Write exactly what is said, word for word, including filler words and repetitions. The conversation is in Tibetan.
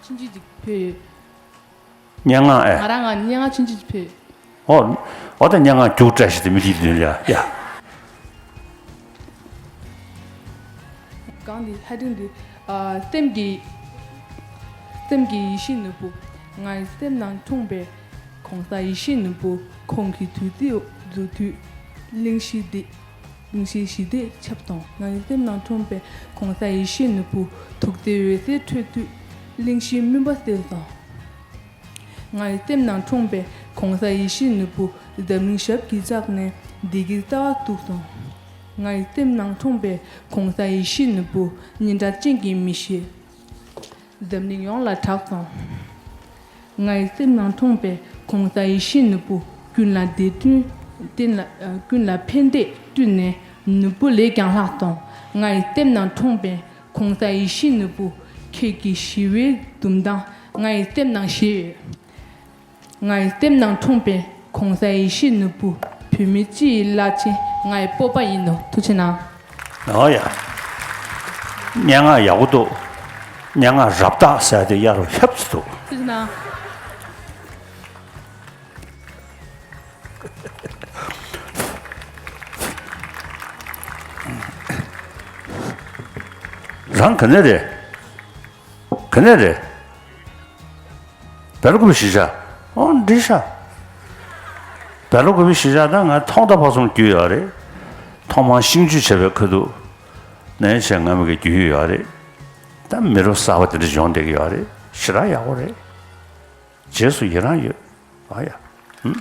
ཆུང་ཆུང་ཅིག་ཕུལ་ཡོད། སྙན་ངག་ཨེ། ང་རང་ང་སྙན་ངག་ཆུང་ཆུང་ཅིག་ཕུལ་ཡོད། ཨོ། ཨོ་ད་སྙན་ངག་རྒྱུགས་བཀྲ་ཤིས་དེ་མི་ལི་དོན་ལ་ཡ། གང་འདི་ཧ་ཏིང་འདི། ཨ། སེམས་ཀྱི། སེམས་ཀྱི་ཡེ་ཤེས་ནོར་བུ། ངའི་སེམས་ནང་འཁྲུངས་པའི་གོང་ས་ཡེ་ཤེས་ནོར་བུ། ཁོང་གི་ཐུགས་རྗེས་རྫུ་འཕྲུལ་གླིང་བཞི་འདི། གླིང་བཞི་ཞི་བདེ་ཁྱབ་སོང་། ངའི་སེམས་ནང་འཁྲུངས་པའི་གོང་ས་ཡེ་ཤེས་ནོར་བུ། ཐུགས་རྗེ་འོད་ཟེར་འཕྲོས་དུས་གླིང་བཞིའི་མུན་པ་སེལ་སོང་། ངའི་སེམས་ནང་འཁྲུངས་པའི་གོང་ས་ཡེ་ཤེས་ནོར་བུ། འཛམ་གླིང་ཞབས་ཀྱི་བཅགས་ནས་བདེ་སྐྱིད་རྩ་བ་གཏུགས་སོང་། ངའི་སེམས་ནང་འཁྲུངས་པའི་གོང་ས་ཡེ་ཤེས་ནོར་བུ། སྙན་གྲགས་ཅན་གྱི་མི་ཞིག་འཛམ་གླིང་ཡོངས་ལ་གྲགས་སོང་། ངའི་སེམས་ནང་འཁྲུངས་པའི་གོང་ས་ཡེ་ཤེས་ནོར་བུ། ཀུན་ལ་བདེ་དོན་བསྟན་ལ། ཀུན་ལ་ཕན་བདེ་བསྐྲུན་ནས་ནོར་བུ་ལས་ཀྱང་ལྷག་སོང་། ངའི་སེམས་ནང་འཁྲུངས་པའི་གོང་ས་ཡེ་ཤེས་ནོར་བུ། ཁྱེད་ཀྱི་ཞི་བའི་འཛུམ་མདངས་ངའི་སེམས་ནང་ཞེས་ཡོད། ངའི་སེམས་ནང་འཁྲུངས་པའི་གོང་ས་ཡེ་ཤེས་ནོར་བུ། བོད་མི་སྤྱི་ཡི་བླ་ཆེན་ངའི་སྤོབས་པ་ཡིན་ནོ། ཐུགས་རྗེ་གནང་། ཨོ་ཡ། སྙན་ངག་ཡག་པོ་འདུག་སྙན་ངག་རབ་བཏགས་ཟེར་དེ་གཡར་རོགས་ཧབ་ཙི་འདུག་ཐུགས་རྗེ་གནང་། རང་ག་ནས་རེད། ག་ནས་རེད། བལ་ཀོ་བི་གཞིས་ཆགས། ཨོ་འགྲིག་ཤག་བལ་ཀོ་བི་གཞིས་ཆགས་ད་ང་ཐོག་མཐའ་བར་གསུམ་རྒྱུས་ཡོད་རེད། ཐོག་མར་ཤིང་ཆུ་བྱས་པའི་ཁ་ཐུག་ནས་བྱས་ང་མི་གི་རྒྱུས་ཡོད་རེད། ད་མི་རབས་གསར་པ་དེ་འདྲ་ཡོང་བསྡད་ཀྱི་ཡོད་རེད། ཞེ་དྲག་ཡག་པོ་རེད། རྗེས་སུ་ཡི་རང་ཡོད། ཨ་ཡ། ཧུམ།